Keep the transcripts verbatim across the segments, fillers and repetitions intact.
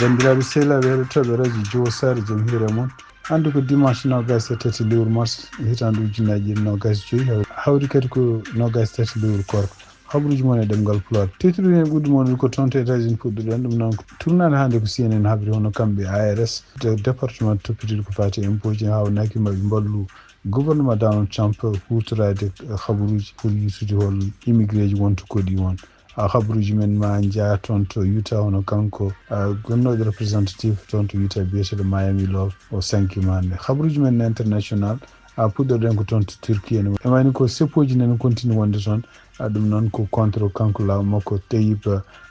Banndiraaɓe sehilaaɓe heɗotooɓe radio Jowo Saare, jam hiire mon. Hannde ko dimanche noogaas e tati lewru mars, hitaande ujunnaji ɗiɗi noogaas e joyi, haw-, hawri kadi ko noogaas e tati lewru koorka. Habaruuji mon e ɗemngal Pulaar. Titruji men ɓurɗi mawnude ko toon to États-Unis puɗɗoɗen ɗum noon. Ko tournaade hannde ko C N N habri hono kamɓe I R S, de-, département toppitiiɗo ko faati e impôt ji, haawnaki maɓe mballu gouvernement Donald Trump huutoraade, eh, habaruuji pour yiytude hol immigré ji wonto koɗi won. A, habaruuji men ma njaa toon to Utah, hono kanko, a, gonnooɗo representative toon to Utah biyeteeɗo Miami Love, o sanki ma hannde. Habaruuji men international, a, puɗɗoɗen ko toon to Turquie. Ene wayni ko seppooji nani continue wonde toon. A, ɗum noon ko contre kanko laamu makko Tayyip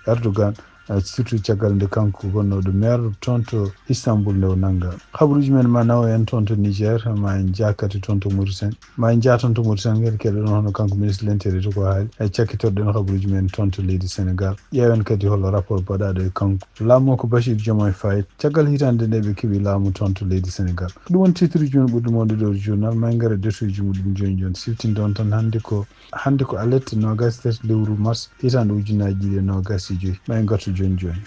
Erdogan, a, surtout caggal nde kanko gonnooɗo maire toon to Istanbul nde o nannga. Habaruuji men ma nawo en toon to Niger, ma en njaa kadi toon to Mauritanie. Ma en njaa toon to Mauritanie, kadi keɗoɗon hono kanko ministre de l'intérieur to ko haali. E cakkitorɗen habaruuji men toon to leydi Sénégal. Ƴeewen kadi hol rapport baɗaaɗo e kanko. Laamu makko Bassirou Diomaye Faye, caggal hitaande nde ɓe keɓi laamu toon to leydi Sénégal. Ɗum woni titruji men ɓurɗi mawnude ɗo journal, ma en ngar e détailluuji muɗum jooni jooni. Siftinɗon tan hannde ko, hannde ko alet noogaas e tati lewru mars, hitaande ujunnaaji ɗiɗi e noogaas e joyi. Ma en ngartu jooni jooni.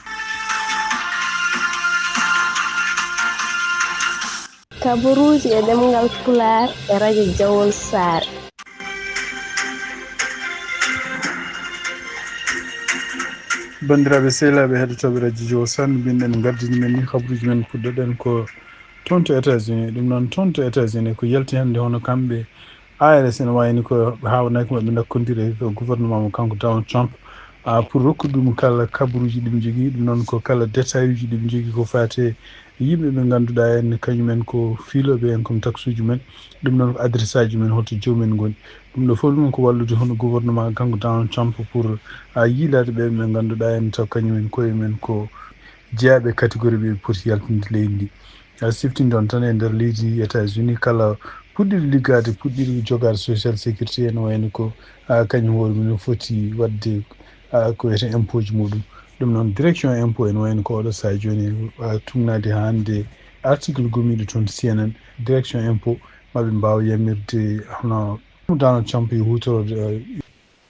Kabaruuji e ɗemngal Pulaar e radio Jawol Saare. Banndiraaɓe sehilaaɓe heɗotooɓe radio Jawol Saare, no mbinɗen gardini men ni, habaruuji men puɗɗoɗen ko toon to États-Unis. Ɗum noon toon to États-Unis ko yalti hannde hono kamɓe I R S ene wayni ko haawnaki maɓe ndakkondire ko gouvernement mo kanko Donald Trump, a, pour rokkude ɗum kala kabaruuji ɗi ɓe njogii, ɗum noon ko kala détail uji ɗi ɓe njogii ko faati e yimɓe ɓe ngannduɗaa en kañumen ko fiilooɓe en, comme taxuuji men, ɗum noon ko adressaaji men, holto jomumen ngoni. Ɗum ɗo fof ɗum ko wallude hono gouvernement kanko Donald Trump pour, a, yiilaade ɓe ɓe ngannduɗaa en taw kañumen koye men ko jeyaaɓe catégorie ɓe poti yaltinde leydi ndi. A, siftinɗon tan e nder leydi États-Unis, kala puɗɗiiɗo liggaade, puɗɗiiɗo jogaade social sécurité, ene wayno ko, a, kañum hoore mum no foti waɗde, a, ko wiyetee impôt ji muɗum. Ɗum noon, direction impôt ene wayno ko oɗo sahaa jooni, a, tuugnaade haa hannde article gommiiɗo toon C N N, direction impôt, maɓe mbaaw yamirde hono Donald Trump yo huutoro, a,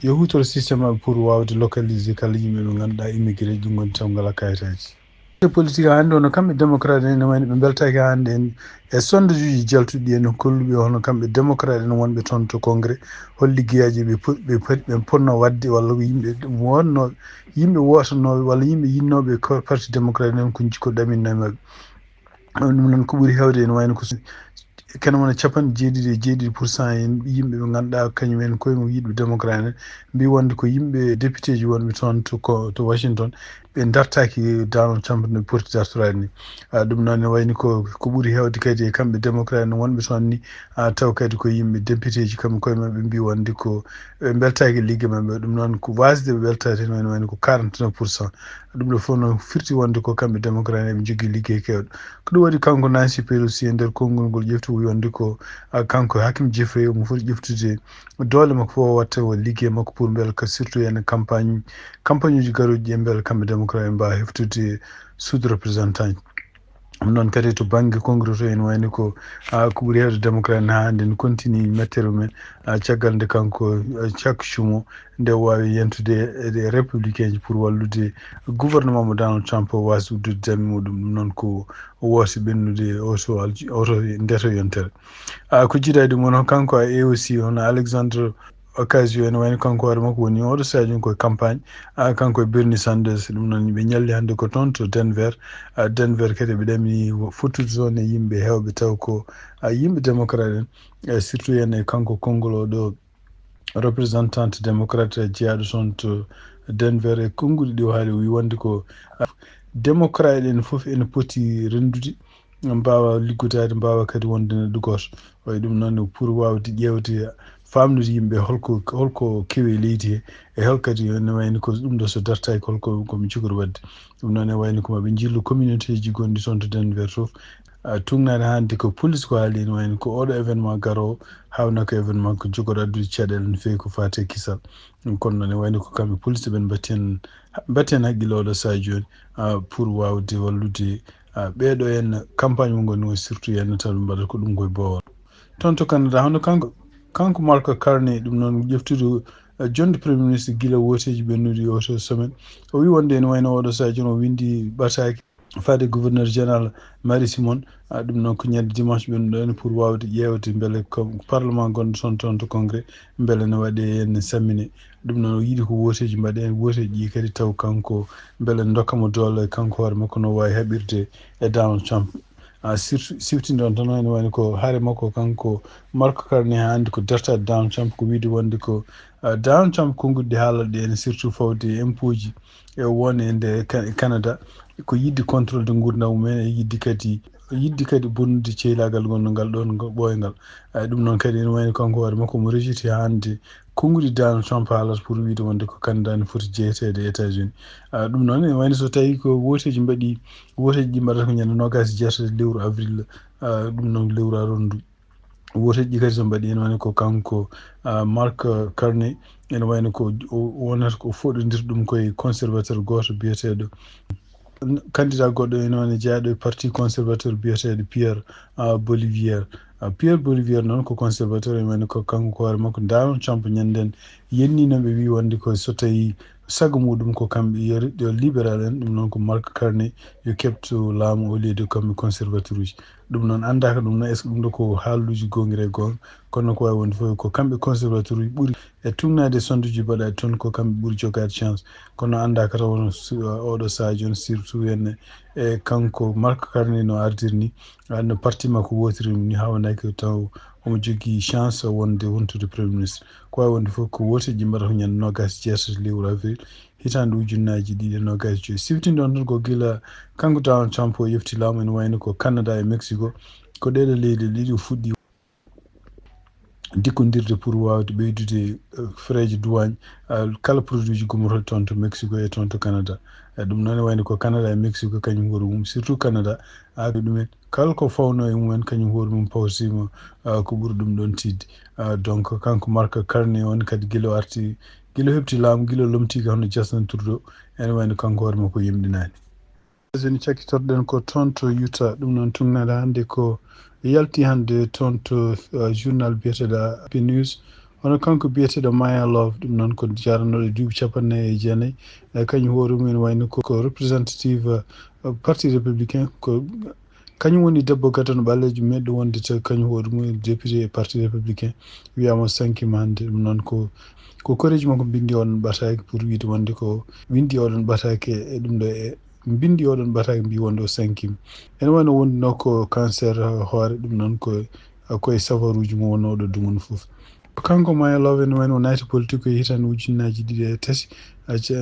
yo huutoro système maɓɓe pour waawde localiser kala yimɓe ɓe ngannduɗaa immigré ji, ɗum ngoni taw ngalaa kayitaaji. E politique hannde, hono kamɓe démocrate en, ene wayno ɓe mbeltaaki hannde en e sondage uji jaltuɗi en, holluɓe hono kamɓe démocrate en wonɓe toon to Congrès, hol liggeyaaji ɓe po-, ɓe po-, ɓe potno waɗde, walla ko yimɓe wonnoo, yimɓe wootanooɓe, walla yimɓe yiɗnooɓe ko parti démocrate en, ko, ko ɗaminno e maɓɓe. Ɗum noon ko ɓuri heewde ene wayno ko s-, kene wona capanɗe jeeɗiɗi e jeeɗiɗi pour cent en yimɓe ɓe ngannduɗaa kañum en koye mum yiɗɓe démocrate en, mbi wonde ko yimɓe député ji wonɓe toon to ko, to Washington, ɓe dartaaki Donald Trump no ɓe poti dartoraade ni. A, ɗum noon ne wayni ko, ko ɓuri heewde kadi e kamɓe démocrate en wonɓe toon ni, a, taw kadi ko yimɓe député ji kamɓe koye maɓɓe mbi wonde ko ɓe mbeltaaki ligge maɓɓe. Ɗum noon ko waasde ɓe weltaade heen wayno, wayno ko quarante-neuf pour cent. Ɗum ɗo fof noon firti wonde ko kamɓe démocrate en eɓe njogii liggey keewɗo. Ko ɗum waɗi kanko Nancy Pelosi e nder konngol ngol ƴefti o wi wonde ko, a, kanko Hakeem Jeffrey omo foti ƴeftude doole makko fof o watta o liggey makko pour mbela ka surtout heen campagne, campagne uji garooji ɗi mbela kamɓe démocrate en mbaawa heftude sous-représentant. Ɗum noon kadi to bannge Congrès to ene wayni ko, a, ko ɓuri heewde démocrate en haa hannde ne continue mettere mumen, a, caggal nde kanko, a, Chuck Schumer nde o waawi yentude e, e républicain ji pour wallude gouvernement mo Donald Trump o waasde uddude dammi muɗum. Ɗum noon ko o woosi ɓennude oto alji-, oto ndeto yontere. A, ko jiidaade ɗum won kanko A O C, hono Alexandre Ocasio ene wayno kanko hoore makko woni oɗo sahaa jooni koye campagne, a, kanko e Bernie Sanders. Ɗum noon ɓe ñalli hannde ko toon to Denver. A, Denver kadi ɓe ɗamini fottude toon e yimɓe heewɓe taw ko, a, yimɓe démocrate en, e surtout en e kanko konngol oɗo représentant démocrate jeyaaɗo toon to Denver e konnguɗi ɗi o haali, o wi wonde ko, a, démocrate en fof ene poti renndude, mbaawa liggodaade, mbaawa kadi wonde neɗɗo gooto. Wayi ɗum noon pour waawde ƴeewde, faamnude yimɓe holko, holko kewi e leydi he, e hol kadi ne wayni ko ɗum ɗo so dartaaki holko ko mi jogori waɗde. Ɗum noon ne wayni ko maɓe njillu communauté ji gonɗi toon to Denver fof. A, tuugnaade hannde ko police ko haali ene wayni ko oɗo événement garoowo, haawnaa ko événement ko jogori addude caɗeele no feewi ko faati e kisal. Ɗum kono noon ne wayni ko kamɓe police ɓen mbaɗti heen, mbaɗti heen haqqille oɗo sahaa jooni, a, pour waawde wallude, a, ɓeeɗo en campagne mo ngoni o surtout en taw ɓe mbaɗata ko ɗum koye boowal. Toon to Canada, hono kanko, kanko Mark Carney, ɗum noon ƴeftude, a, jonnde Premier Ministre gila wooteeji ɓennuɗi o to semaine. O wi wonde ene wayno oɗo sahaa jooni o winndi ɓataake. faade gouverneur général Mary Simon. Ɗum noon ko ñande dimanche ɓen ɗon pour waawde ƴeewde mbele ko parlement gonɗo toon toon to Congrès mbele no waɗe en sammine. Ɗum noon o yiɗi ko wooteeji mbaɗe en, wooteeji ɗi kadi taw kanko mbele ndokka mo doole, kanko hoore makko no waawi haɓirde e Donald Trump. A sirtu siftinde on tan ene wayno ko haare makko kanko Mark Carney haa hannde ko dartaade Donald Trump, ko wiide wonde ko Donald Trump konnguɗi ɗi haalata ɗi en, surtout fawde e impôt ji e won e nde Canada, ko yiɗde contrôle de nguurndam mumen e yiɗde kadi yiɗde kadi bonnude ceylaagal gonngal ɗon ɓooyngal. Ɗum noon kadi ene wayno kanko hoore makko mo rejeté hannde konnguɗi Donald Trump haalata pour wiide wonde ko Canada ne foti jeyeteede e États-Unis. Ɗum noon ene wayno so tawii ko wooteeji mbaɗi, wooteeji ɗi mbaɗata ko ñande noogaas e jeetati lewru avril, ɗum noon lewru aroru ndu. Wooteeji ɗi kadi so mbaɗi ene wayno ko kanko Mark Carney, ene wayno ko wonata ko foɗondir ɗum koye conservateur gooto biyeteeɗo candidat goɗɗo ene wayno jeyaaɗo e parti conservateur biyeteeɗo Pierre Poilievre. Pierre Poilievre noon ko conservateur, ene wayno ko kanko ko hoore makko Donald Trump ñanden yennino ɓe wi wonde ko so tawi sago muɗum ko kamɓe yeri ɗo libéral en, ɗum noon ko Mark Carney yo keɓto laamu au lieu de kamɓe conservateur uji. Ɗum noon anndaaka ɗum noon est ce que ɗum ɗo ko haaluuji goongiri e goonga, kono ko waawi wonde fof ko kamɓe conservateur uji ɓuri e tugnaade sonduji mbaɗaaɗi toon, ko kamɓe ɓuri jogaade chance. Kono anndaaka taw won oɗo sahaa jooni surtout en e kanko Mark Carney no ardiri ni, no parti makko wootiri ni, hawnaaki taw omo jogii chance wonde wontude premier ministre. Ko waawi wonde fof ko wooteeji mbaɗata ko ñande noogaas e jeetati lewru avril hitaande ujunnaaji ɗiɗi e noogaas e joy. Siftinde on tan ko gila kanko Donald Trump o yefti laamu, ene wayno ko Canada e Mexico, ko ɗeeɗo leyɗe ɗiɗi o fuɗɗi dikkondirde pour waawde ɓeydude freeji duwaañ kala produit ji gummotoɗi toon to Mexico e toon to Canada. Ɗum noon ene wayno ko Canada e Mexico kañum hoore mum, surtout Canada, aɓe ɗumen kala ko fawno e mumen kañum hoore mum pawsima ko ɓuri ɗum ɗon tiiɗde. Donc kanko Mark Carney on kadi gila o arti, gila o heɓti laamu, gila o lomtiika hono Justin Trudeau, ene wayno kanko hoore makko yimɗinaani. États-Unis cakkitorɗen ko toon to Utah, ɗum noon tugnaade hannde ko yalti hannde toon to journal biyeteeɗo Happy News. Hono kanko biyeteeɗo Maya Love, ɗum noon ko jaranooɗo duuɓi capanɗe nayi e jeenayi, e kañum hoore mum ene wayno ko representative parti républicain, ko kañum woni debbo gadano ɓaleejo meɗɗo wonde tawi kañum hoore mum député e parti républicain. Wiyaama sankima hannde, ɗum noon ko ko koreeji makko mbindi oɗon ɓataake pour wiide wonde ko windi oɗon ɓataake e ɗum ɗo e mbindi oɗon ɓataake mbi wonde o sankima. Ene wayno wonduno ko cancer hoore, ɗum noon ko koye safaruuji mum wonno oɗo dumunna fof. Kanko Maya Love ene wayno o naati politique ko hitaande ujunnaaji ɗiɗi e tati,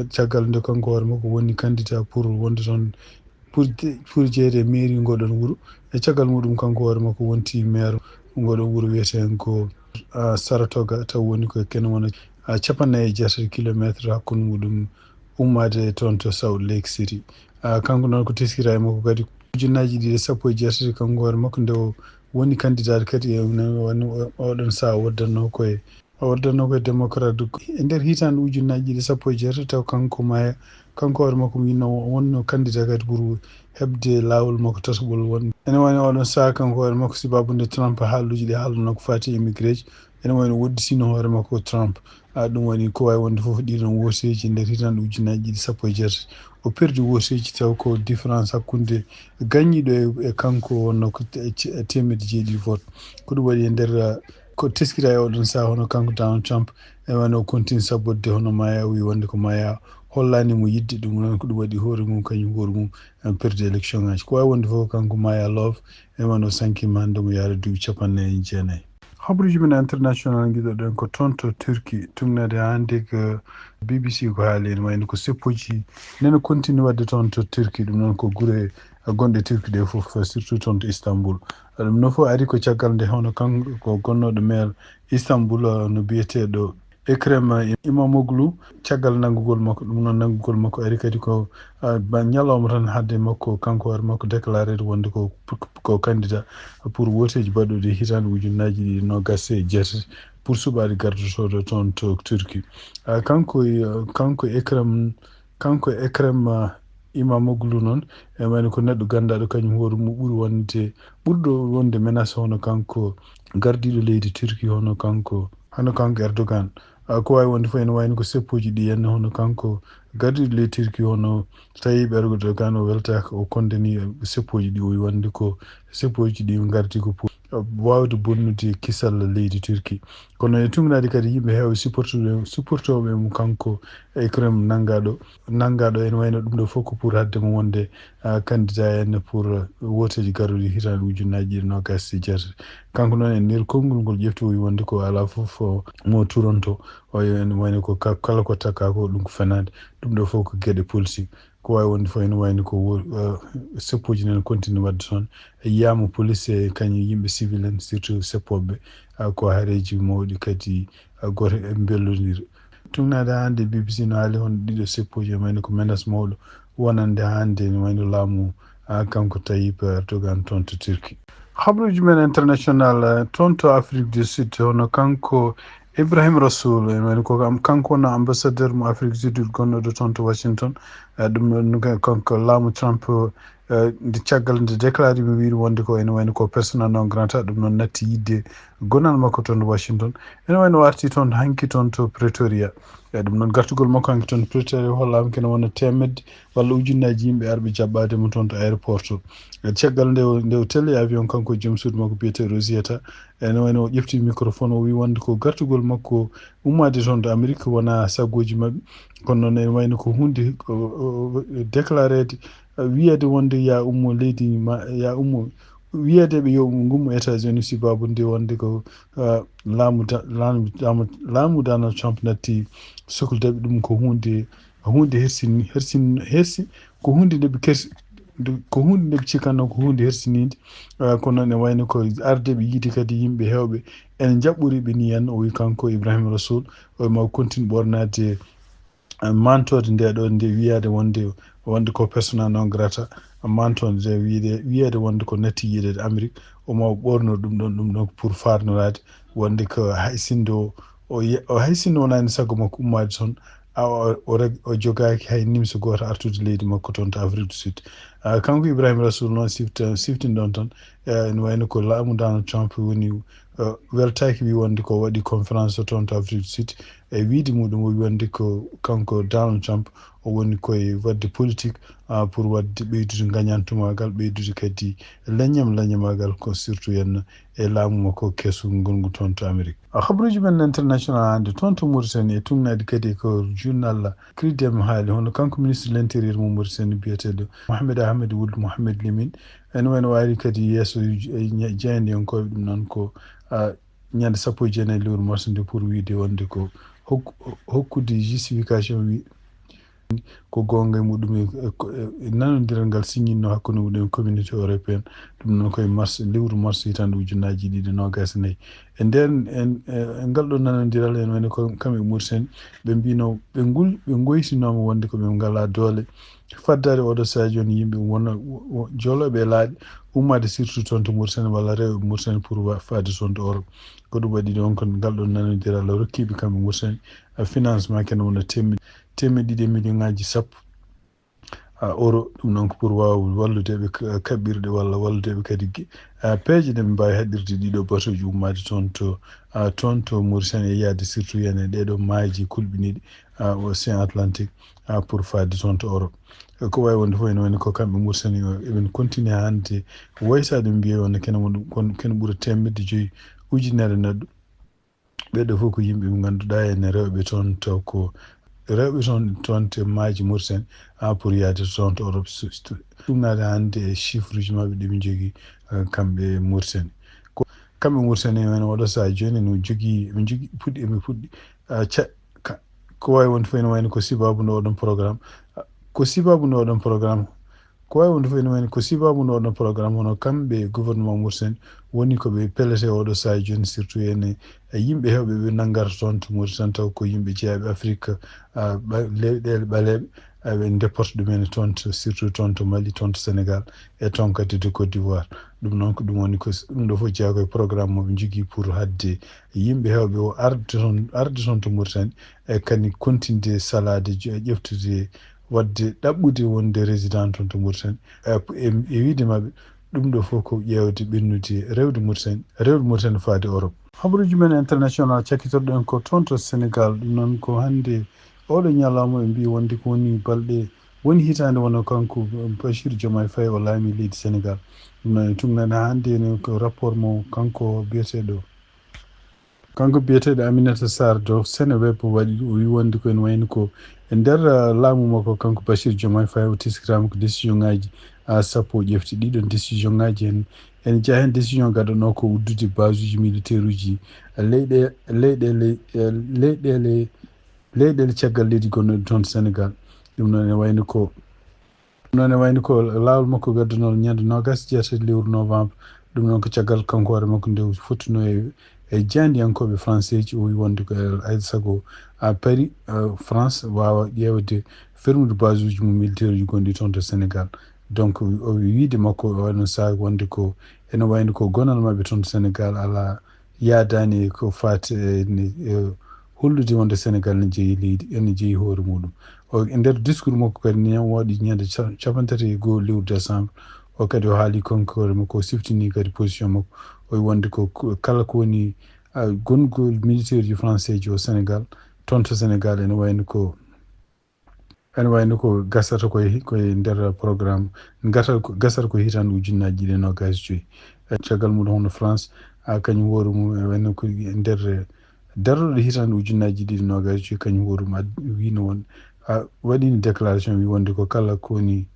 caggal nde kanko hoore makko woni candidat pour wonde toon pour pour jeyde e mairie ngoɗon wuro. E caggal muɗum kanko hoore makko wonti maire ngoɗon wuro wiyeten ko Saratoga, taw woni ko kene wona capanɗe nayi e jeetati kilometre hakkunde muɗum ummaade toon to Salt Lake City. Kanko noon ko teskira e makko kadi ujunnaaji ɗiɗi e sappo e jeetati kanko hoore makko nde o woni candidat kadi e oɗon saha o waddannoo koye o waddannoo koye démocrate e nder hitaande ujunnaaji ɗiɗi sappo e jeetati, taw kanko Maya kanko hoore makko winno wonno candidat kadi pour heɓde laawol makko tataɓol won. Ene wayno oɗon saha kanko hoore makko sibabu nde Trump haaluuji ɗi haalunoo ko faati immigré ji, ene wayno wodditino hoore makko Trump. A ɗum woni ko waawi wonde fof ɗiɗon wooteeji nder hitaande ujunnaaji ɗiɗi sappo e jeetati o perdi wooteeji taw ko différence hakkunde gaññiiɗo e kanko wonno ko teemedde jeeɗiɗi vote. Ko ɗum waɗi e nder ko teskira e oɗon saha hono kanko Donald Trump e wano o continue sabborde hono Maya o wi wonde ko Maya hollani mo yidde ɗum noon ko ɗum waɗi hoore mum kañum hoore mum perdi élection ngaji. Ko wawi wonde fof kanko Maya Love e wano sankima hannde mo yaara duuɓi capanɗe nayi e jeenayi. Habruji men international giɗoɗen ko toon to Turquie, tugnaade hannde ko B B C ko haali en wayno ko seppoji nene continue wadde toon to Turquie, ɗum noon ko gure gonɗe Turquie ɗe fof surtout toon to Istanbul. Ɗum noon fof ari ko caggal nde hono kanko ko gonnooɗo maire Istanbul no biyeteeɗo Ekrem Imamoglu, caggal nanngugol makko, ɗum noon nanngugol makko ari kadi ko ñalawma tan hade makko kanko hoore makko déclaré wonde ko ko candidat pour woteeji baɗɗuɗi hitaande ujunnaaji ɗiɗi noogaas e jeetati pour suɓaade gardotooɗo toon to Turquie. Kanko kanko Ekrem kanko Ekrem Imamoglu noon e wayno ko neɗɗo ganndaaɗo kañum hoore mum ɓuri wonde ɓurɗo wonde menace hono kanko gardiiɗo leydi Turquie hono kanko hono kanko Erdogan. Ko waawi wonde fof ene wayno ko seppoji ɗi henna hono kanko Gardiiɗo leydi Turki hono Tayyip Erdogan o weltaaka, o kondani seppooji ɗi, o wi wonde ko seppooji ɗi ngarti ko pour waawde bonnude kisal leydi Turki. Kono e tuugnaade kadi yimɓe heewɓe supportuɓe, supportooɓe mo kanko Ekrem nanngaaɗo, nanngaaɗo ene wayno ɗum ɗo fof ko pour haɗde mo wonde, ah, candidat en pour, ah, wooteeji garooji hitaande ujunnaaji ɗiɗi noogaas e jeetati. Kanko noon e nder konngol ngol ƴefti o wi wonde ko alaa fof, oh, mo turonto. O wi ene wayno ko ka-, kala ko takka ko ɗum ko fenaande. Ɗum ɗo fof ko geɗe politique. Ko waawi wonde fof ene wayno ko wo-, eh, seppooji nana continue waɗde toon. E yiyaama police e kañum yimɓe civil en, surtout seppooɓe, ah, ko hareeji mawɗi kadi, ah, gooto e mbellondiral. Tuugnaade hannde B B C no haali hono ɗiɗo seppooji e wayno ko menace mawɗo wonande hannde ene wayno laamu, ah, kanko Tayyip Erdogan toon to Turki. Habruuji men international, eh, toon to Afrique du Sud, hono kanko Ibrahim Rasoul, ene wayno ko kam-, kanko woni ambassadeur mo Afrique du Sud gonɗo ɗo toon to Washington. Eh, ɗum noon ko kanko laamu Trump, eh, nde caggal nde déclaré mi wiide wonde ko ene wayno ko persona non grata, ɗum noon natti yidde gonal makko toon to Washington. Ene wayno o arti toon hanki toon to Pretoria. E ɗum noon gartugol makko hanki toon Pretoria hollaama kene wona teemedde walla ujunnaaji yimɓe arɓe jaɓɓaade mo toon to aéroport o. E caggal nde o, nde o teli avion kanko e joom suudu makko biyetee Rosietta, ene wayno o ƴefti microphone o wi wonde ko gartugol makko ummaade toon to Amérique wona saggooji maɓɓe. Kono noon ene wayno ko huunde o, o, o déclareede, eh, wiyeede wonde ya ummo leydi ma, ya ummo, wiyeede ɓe yo ngummo États-Unis sababu nde wonde ko, eh, laamu da-, laamu, laamu, laamu Donald Trump natti soklude ɓe. Ɗum ko huunde, huunde hersin, hersin, hersi, ko huunde nde ɓe kersi, nde, ko huunde nde ɓe cikkanno ko huunde hersiniinde. Eh, kono ne wayno ko arde ɓe yiide kadi yimɓe heewɓe ene njaɓɓori ɓe ni en, o wi kanko Ibrahim Rasoul, o ma continue ɓornaade, eh, mantoode nde ɗo nde wiyaade wonde, wonde ko persona non grata, mantoode nde wiide, wiyeede wonde ko natti yiideede Amérique, o ma ɓorno ɗum ɗon, ɗum ɗon pour farnoraade wonde ko hay sinno o, o ye-, o hay sinno wonaani sago makko ummaade toon, a, o, o reg-, o jogaaki hay nimso gooto artude leydi makko toon to Afrique du Sud. Ah, kanko Ibrahim Rasoul noon sifta-, siftin ɗon tan, eh, ene wayno ko laamu Donald Trump woni, eh, weltaaki wi wonde ko waɗi conférence o toon to Afrique du Sud. E wiide muɗum o wi wonde ko kanko Donald Trump o woni koye waɗde politique, ah, pour waɗde ɓeydude ngañantumaagal, ɓeydude kadi leññam leññamaagal ko surtout henna e laamu makko kesu ngongu toon to Amérique. Ah, habruuji men international hannde toon to Mauritanie e tuugnaade kadi ko journal Cridem haali hono kanko ministre de l'intérieur mo Mauritanie biyeteeɗo Mohamed Ahmed Wuld Mohamed Lamine. Ene wayno o ari kadi yeeso, eh, ña-, jaayndiyankooɓe ɗum noon ko, ah, ñande sappo e jeenayi lewru mars nde pour wiide wonde ko hokku-, hokkude justification wi-, ko goonga e muɗum e, e, e nanondiral ngal siñinno hakkunde muɗum e communauté européenne. Ɗum noon koye mars, lewru mars hitaande ujunnaaji ɗiɗi noogaas e nayi. E nder en, e, e ngal ɗo nanondiral en woni ko kam e Mauritanie, ɓe mbino ɓe ngul-, ɓe ngoytinooma wonde ko ɓe ngalaa doole. Faddaade oɗo sahaa jooni yimɓe wona wo-, wo-, jolooɓe e laaɗe ummaade surtout toon to Mauritanie walla rewɓe Mauritanie pour wa-, faade toon to Europe. Ko ɗum waɗi ɗon ko ngal ɗon nanondiral rokkiiɓe kamɓe Mauritanie, a, financement kene wona teemedde, teemedde ɗiɗi e million ŋaaji sappo, a, euro. Ɗum noon ko pour waawa wallude ɓe ka-, kaɓɓirɗe walla wallude ɓe kadi ge-, a, peeje ɗe ɓe mbaawi haɗirde ɗiɗo batooji ummaade toon to, a, toon to Mauritanie e yaade surtout ene ɗee ɗoo maaji kulɓiniiɗi, a, Océan Atlantique, a, pour faade toon to Europe. E ko waawi wonde fof ene woni ko kamɓe Mauritanie o, eɓen continue hannde waysaade mbiye wonde kene mo ɗum, kon-, kene ɓura teemedde joyi ujunere neɗɗo. Ɓeeɗo fof ko yimɓe ɓe ngannduɗaa ene rewɓe toon taw ko rewɓe toon, toon to maaji Mauritanie, a, pour yaade toon to Europe su-, su-, ɗum naata hannde e chiffre uji maɓɓe ɗi ɓe njogii, a, kamɓe Mauritanie. Ko kamɓe Mauritanie en oɗo sahaa jooni no jogii, ɓe njogii puɗɗi, eɓe puɗɗi, a, ca-, ka-, ko waawi wonde fof ene wayno ko sababu nde oɗon programme, a, ko sababu nde oɗon programme, ko waawi wonde fof ene wayno ko sababu nde oɗon programme, hono kamɓe gouvernement Mauritanie woni ko ɓe pelete oɗo sahaa jooni, surtout ene e yimɓe heewɓe ɓe nanngata toon to Mauritanie taw ko yimɓe jeyaaɓe Afrique, a, ɓa-, leyɗeele ɓaleeɓe, a, ɓe ndeppata ɗumen toon to, surtout toon to Mali, toon to Sénégal, e toon kadi to Côte d'Ivoire. Ɗum noon ko ɗum woni ko s-, ɗum ɗo fof jeyaa ko e programme mo ɓe njogii pour haɗde yimɓe heewɓe o arde toon, arde toon to Mauritanie, e kadi continue de salaade jo-, ƴeftude waɗde ɗaɓɓude wonde résident toon to Mauritanie. E, e, e wiide maɓɓe, ɗum ɗo fof ko ƴeewde ɓennude rewde Mauritanie, rewde Mauritanie faade Europe. Habaruuji men international cakkitorɗen ko toon to Sénégal. Ɗum noon ko hannde Oɗo ñalawma ɓe mbii wonde ko woni balɗe, woni hitaande wonno kanko Bachir Diomaye Faye o laami leydi Senegal. Ɗum noon e tunngaade hannde ne ko rapport mo kanko biyeteeɗo. Kanko biyeteeɗo Aminata Sarr do Seneweb waɗi o wi wonde ko ene wayno ko e nder ah, laamu makko kanko Bachir Diomaye Faye o teskiraama ko décision ngaji ah, sappo o ƴefti. Ɗiɗon décision ngaji en ene jeyaa heen décision gaɗanoo ko uddude base uji militaire uji leyɗe leyɗele eh, leyɗele leyɗele caggal leydi gonnoɗe toon Senegal. Ɗum noon ene wayno ko ɗum noon ene wayno ko laawol makko gaddanol ñande noogas jeetati lewru novembre. Ɗum noon ko caggal kanko hoore makko nde fottuno e e jaandiyankooɓe français ji o wi wonde ko alay sago a Paris eh, France waawa ƴeewde fermude base uji mum militaire uji gonɗi toon to Senegal. Donc o wi wiide makko o wayno saha wonde ko ene wayno ko gonal maɓɓe toon to Senegal alaa yaadaani e ko faati e hollude wonde Senegal ne jeyi leydi ene jeyi hoore muɗum. O e nder discours makko kadi ne waɗi ñande capanɗe tati e goo lewru décembre o kadi o haali kanko hoore makko o siftini kadi position makko o wi wonde ko kala ko woni ah, gongol militaire ji français ji o Senegal toon to Senegal ene wayno ko ene wayno ko gasata koye koye nder programme gasata ko gasata ko hitande ujunnaaji ɗiɗi e noogas joyi. E caggal mum hono France a kañum hoore mum e wayno ko nder darɗo hitande ujunnaaji ɗiɗi e noogas joyi kañum hoore mum wino won a waɗino déclaration wi wonde ko kala ko woni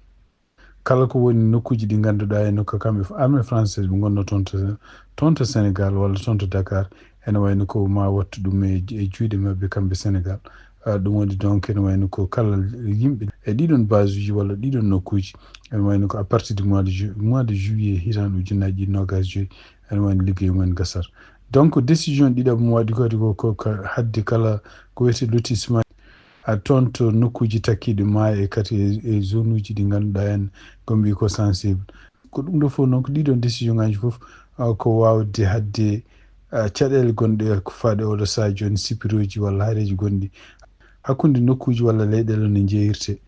kala ko woni nokkuuji ɗi ngannduɗaa ene ko kamɓe armée française ɓe ngonno toon to toon to Sénégal walla toon to Dakar ene wayno ko ma wattu ɗum e e juuɗe maɓɓe kamɓe Sénégal. Ah, ɗum woni donc ene wayno ko kala yimɓe e ɗiɗon base uji walla ɗiɗon nokkuuji ene wayno ko à partir du mois de ju mois de juillet hitande ujunnaaji ɗiɗi noogas joyi ene wayno liggeey mumen gasata. Donc décision ɗiɗaɓo mo waɗi kadi ko ko hadde kala ko wiyetee lotissement a toon to nokkuuji takkiiɗi maayo e kadi e zone uji ɗi ngannduɗaa en ko mbiyi ko sensible. Ko ɗum ɗo fof noon ko ɗiɗon décision ngaji fof ko waawde hadde caɗeele gonɗe ko faaɗe oɗo sahaa jooni sipiroji walla hareji gonɗi hakkunde nokkuji walla leyɗele no jeeyirte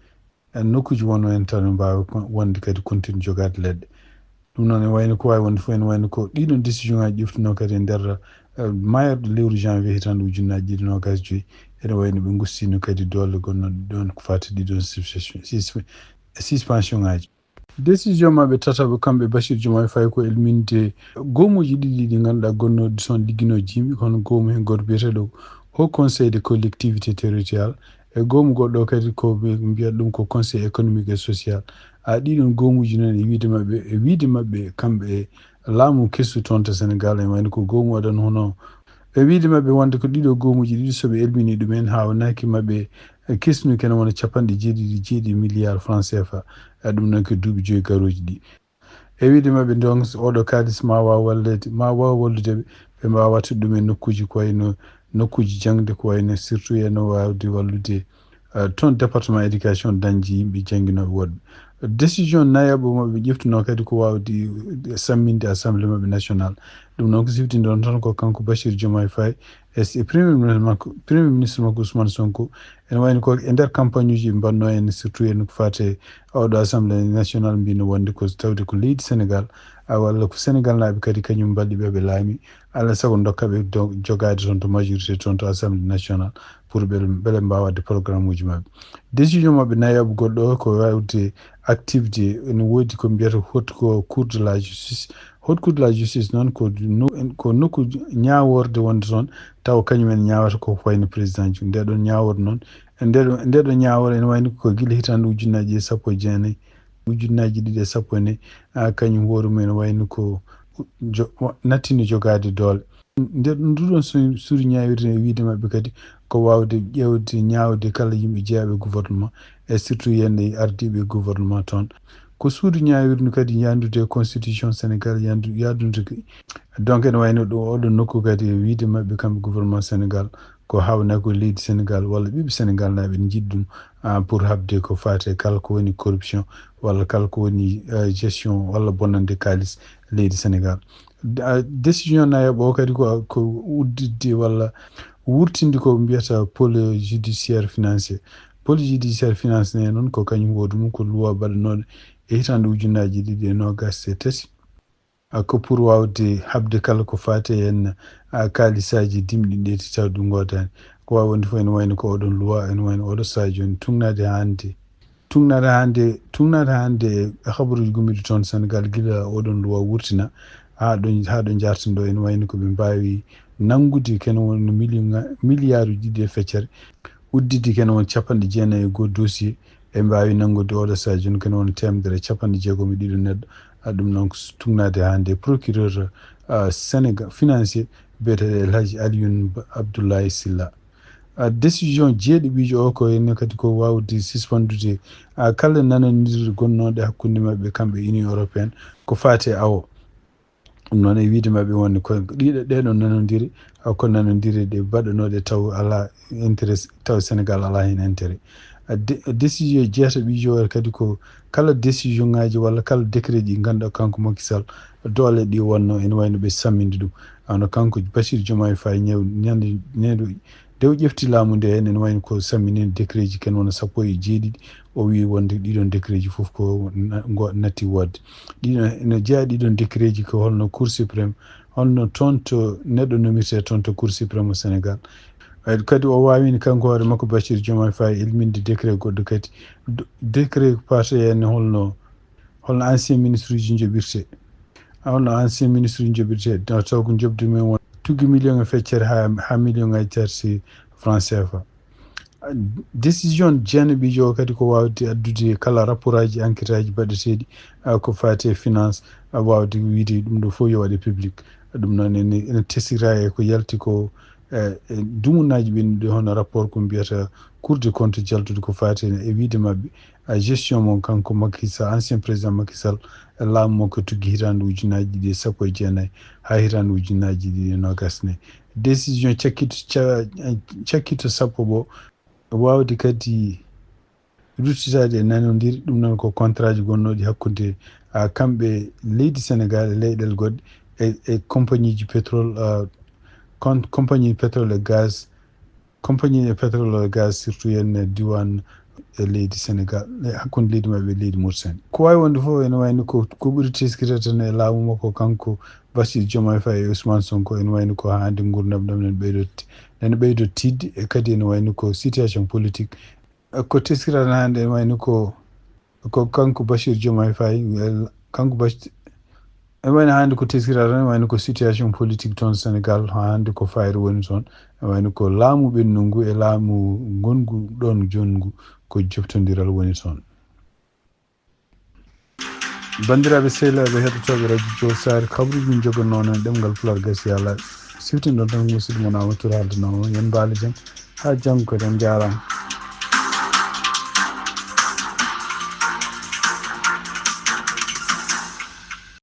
nokkuji wonno en tan mbaawa wonde kadi continue jogaade leɗɗe. Ɗum noon ene wayno ko waawi wonde fof ene wayno ko ɗiɗon décision ngaji ƴeftuno kadi e nder maayirɗe lewru janvier hitande ujunnaaji ɗiɗi noogas joyi ene wayno ɓe gustino kadi doole gonnoɗe ɗon ko faati ɗiɗon suspension ngaji. Décision maɓɓe tataɓo kamɓe Bachir Diomaye Faye ko elminde goomuuji ɗiɗi ɗi ngannduɗaa gonnooɗi toon ligginooji yimɓe kono goomu heen gooto biyeteeɗo Haut Conseil des collectivités territoriales e goomu goɗɗo kadi ko mbiyata ɗum ko Conseil économique et social. A ɗiɗon goomuuji noon e wiyde maɓɓe e wiyde maɓɓe kamɓe e laamu kesu toon to Sénégal ene wayno ko goomu waɗano hono e wiyde maɓɓe wonde ko ɗiɗo goomuuji ɗiɗi so ɓe elmini ɗum heen haawnaki maɓɓe e kisnuki ene wona capanɗe jeeɗiɗi jeeɗiɗi milliards francs C F A. E ɗum noon ko duuɓi joyi garooji ɗi. E wiyde maɓɓe donc oɗo kaalis ma waaw walleede ma waaw wallude ɓe ɓe mbaawa wattude ɗum e nokkuuji ko wayno nokkuuji jaŋde ko wayno surtout ene waawde wallude toon département éducation dañde yimɓe jannginooɓe woɗɓe. Décision nayaɓo maɓɓe ƴeftuno kadi ko waawde samminde assemblée maɓɓe national. Ɗum noon ko siftinɗon tan ko kanko Bachir Diomaye Faye e premier ministre makko premier ministre makko Ousmane Sonko ene wayno ko e nder campagne uji ɓe mbanno en surtout en ko faate oɗo assemblée national mbino wonde ko tawde ko leydi Sénégal a walla ko Sénégal naaɓe kadi kañum mballi ɓe ɓe laami alaa sago dokka ɓe jogaade toon to majorité toon to assemblée national pour ɓe ɓele mbaawa waɗde programme uji maɓɓe. Décision maɓɓe nayaɓo goɗɗo o ko wawde activité ene woodi ko mbiyata haute ko cour de la justice. Haute cour de la justice noon ko ko nokku ñaaworde wonde toon tawa kañum en ñaawata ko wayno président ji nde ɗon ñaaworde noon nde ɗon ñaawore ene wayno ko gila hitande ujunnaaji e sappo e jeenayi ujunnaaji ɗiɗi e sappo e nayi kañum hoore mum ene wayno ko nattino jogaade doole. Nder nduɗon suudu ñaawirde e wiyde maɓɓe kadi ko waawde ƴeewde ñaawde kala yimɓe jeyaaɓe gouvernement e surtout yande ardiiɓe gouvernement toon. Ko suudu ñaawirdu kadi yahndude e constitution Sénégal yahndu yahdude donc ene wayno ɗo oɗo nokku kadi e wiyde maɓɓe kamɓe gouvernement Sénégal ko haawnaa ko leydi Sénégal walla ɓiɓɓe Sénégal naaɓe ne njiɗi ɗum pour haɓde ko faati e kala ko woni corruption walla kala ko woni gestion walla bonnande kaalis leydi Sénégal. Décision nayaɓo o kadi ko ko udditde walla wurtinde ko mbiyata pôle judiciaire financier. Pôle judiciaire financier noon ko kañum woodi mum ko loi baɗanooɗo e hitande ujunnaaji ɗiɗi e noogas e tati. Ko pour waawde haɓde kala ko faati e heen kaalisaaji dimɗi ɗi taw ɗi ngoodaani. Ko waawi wonde fof ene wayno ko oɗon luwa, ene wayno oɗo sahaa jooni tugnaade hannde. Tugnaade hannde, tugnaade hannde e habaruuji gummiiɗi toon Senegaal gila oɗon luwa wurtina haa ɗo, haa ɗo njarten ɗo, ene wayno ko ɓe mbaawi nanngude kene won million, miliyaaruuji ɗiɗi e feccere, udditde kene won capanɗe jeenayi e goo dossier, ɓe mbaawi nanngude oɗo sahaa jooni kene won teemedere e capanɗe jeegom e ɗiɗo neɗɗo. A ɗum noon ko tugnaade hannde procureur, ah, Sénégal financier biyeteeɗo El Hadji Alioune Ba-, Abdoulaye Sylla. Ah, décision jeeɗiɗiijo o ko ene kadi ko waawde suspendude, ah, kala nanondirde gonnooɗe hakkunde maɓɓe kamɓe Union Européenne ko faati e awo. Ɗum noon e wiyde maɓɓe wonde ko ɗiɗo ɗee ɗoo nanondire, ah, ko nanondire ɗe baɗanooɗe taw alaa intérêt, taw Senegaal alaa heen intérêt. Ah, dé-, décision jeetaɓiijo o kadi ko kala décision ŋaaji walla kala décret ji ngannduɗaa kanko Macky Sall doole ɗi wonno ene wayno ɓe samminde ɗum. Hono kanko Bassirou Diomaye Faye ñaw-, ñande, ñande nde o ƴefti laamu nde heen ene wayno ko sammini décret ji ken wona sappo e jeeɗiɗi. O wii wonde ɗiɗon décret ji fof ko na-, ngo natti woodde. Ɗiɗon, ene jeyaa ɗiɗon décret ji ko holno Cour suprême, holno toon to neɗɗo nomirte toon to Cour suprême o Sénégal. Eh, kadi o waawino kanko hoore makko Bassirou Diomaye Faye ilminde décret goɗɗo kadi. D-, décret passe heen holno, holno ancien ministre uji njoɓirte. Holno ancien ministre uji njoɓirte. Taw ko njoɓdi men won tuggi million e feccere haa, haa million ngaji tati franc C F A. Décision jeenaɓiijo o kadi ko waawde addude kala rapport aji, enquête aji baɗeteeɗi, ah, ko faati e finance, ah, waawde wiyde ɗum ɗo fof yo waɗe public. Ɗum noon ene, ene tesira e ko yalti ko, eh, e dumunaaji ɓennuɗi hono rapport ko mbiyata Cour des comptes jaltude ko faati e wiyde maɓɓe, ah, gestion mon kanko Macky Sall, ancien président Macky Sall, e laamu makko tuggi hitaande ujunnaaji ɗiɗi e sappo e jeenayi haa hitaande ujunnaaji ɗiɗi e noogas nayi. Décision cakkito, ca-, cakkito sappo ɓo waawde kadi ruttitaade e nanondir, ɗum noon ko contrat ji gonnooɗi hakkunde, ah, kamɓe leydi Senegaal e leyɗeele goɗɗe e, e compagnie ji pétrole, ah, con-, compagnie pétrole et gaz, compagnie e pétrole et gaz surtout en e diiwaan e leydi Senegaal, e hakkunde leydi maɓɓe e leydi Mauritanie. Ko waawi wonde fof ene wayno ko, ko ɓuri teskirde tan e laamu makko kanko Bassirou Diomaye Faye e Ousmane Sonko ene wayno ko haa hannde nguurndam ɗam nene ɓeydo ti-, nene ɓeydo tiiɗde e kadi ene wayno ko situation politique. Ko teskirata hannde ene wayno ko, ko kanko Bassirou Diomaye Faye, el-, kanko Bas-, ene wayno hannde ko teskirata ene wayno ko situation politique toon Senegaal, haa hannde ko fayre woni toon. Ene wayno ko laamu ɓennugu e laamu ngongu ɗoon jooni ngu ko joftondiral woni toon. Banndiraaɓe sehilaaɓe heɗotooɓe Radio Joof Saare, kabaruuji min njogannoo noon ɗemngal Pulaar gasii haa laaɓi. Siftin ɗon tan musidɗo mon Amadou Touré haaldanoo on. Yo on mbaalo jam. Haa janngo kadi, on njaaraama.